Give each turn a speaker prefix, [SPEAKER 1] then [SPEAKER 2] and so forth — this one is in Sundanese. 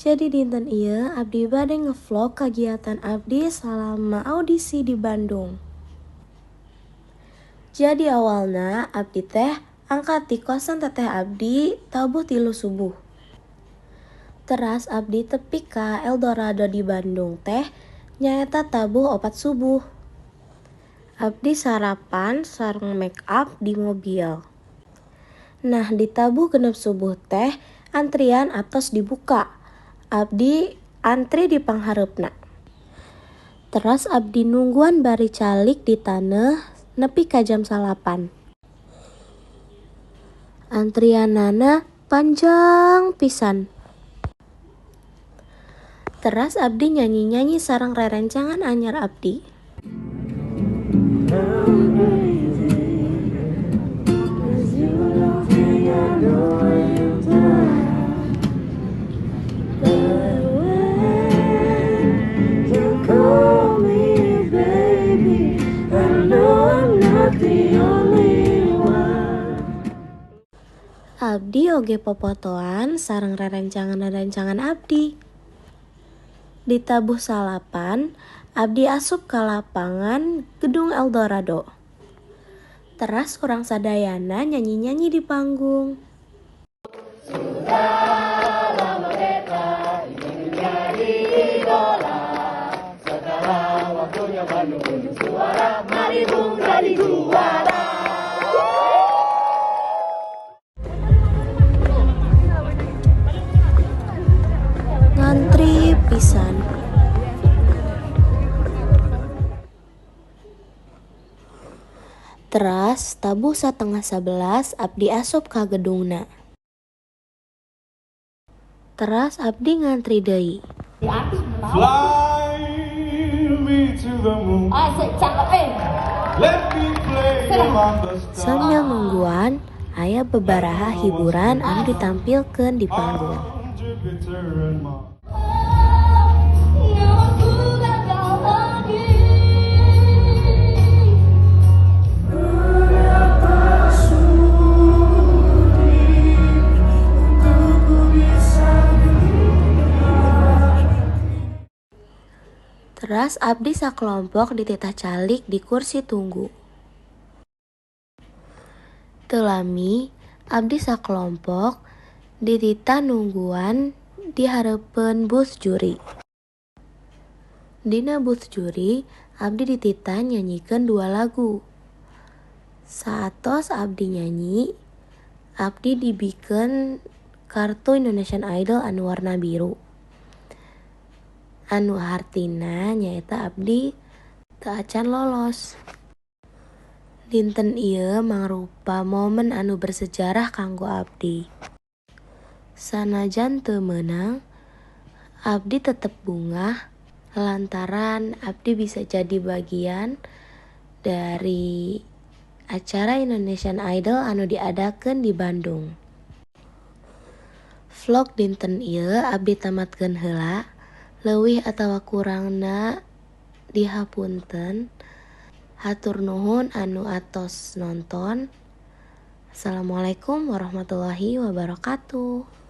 [SPEAKER 1] Jadi dinten ieu abdi bade ngevlog kagiatan abdi salama audisi di Bandung. Jadi awalna abdi teh angkat ti kosan teteh abdi tabuh 3 subuh. Teras abdi tepi ka Eldorado di Bandung teh nyaeta tabuh 4 subuh. Abdi sarapan sareng make up di mobil. Nah, di tabuh 6 subuh teh antrian atos dibuka. Abdi antri di panghareupna. Teras abdi nungguan bari calik di taneuh nepi ka jam 9. Antrianana panjang pisan. Teras abdi nyanyi-nyanyi sareng rerencangan anyar abdi. Abdi oge popotoan sareng rerencangan-rerencangan abdi. Di tabuh 9, abdi asup ka lapangan Gedung Eldorado. Teras urang sadayana nyanyi-nyanyi di panggung.
[SPEAKER 2] Sudah lama beta ingin menjadi idola. Sekarang waktunya Bandung unjuk suara. Mari bung jadi juara.
[SPEAKER 1] Ngantri pisan. Teras tabuh 10.30 abdi asup ka gedungna. Teras abdi ngantri deui.
[SPEAKER 3] Fly me to the moon.
[SPEAKER 4] Asik, cakep eh.
[SPEAKER 3] Let me play among the stars.
[SPEAKER 1] Sambil nungguan, aya bebaraha hiburan anu ditampilkeun di panggung.
[SPEAKER 3] On Jupiter and Mars.
[SPEAKER 4] Nyawaku gagal lagi.
[SPEAKER 2] Berapa sudi untuk ku bisa mengingat.
[SPEAKER 1] Teras abdi sakelompok dititah calik di kursi tunggu. Teu lami, abdi sakelompok dititah nungguan di hareupeun booth juri. Dina booth juri, abdi dititah nyanyikeun 2 lagu. Saatos abdi nyanyi, abdi dibikeun kartu Indonesian Idol anu warna biru. Anu hartina nyaeta abdi teu acan lolos. Dinten ieu mangrupa momen anu bersejarah kanggo abdi. Sanajan teu meunang, abdi tetep bungah lantaran abdi bisa jadi bagian dari acara Indonesian Idol anu diadakeun di Bandung. Vlog dinten ieu abdi tamatkeun heula, leuwih atawa kurangna dihapunten. Hatur nuhun anu atos nonton. Assalamualaikum warahmatullahi wabarakatuh.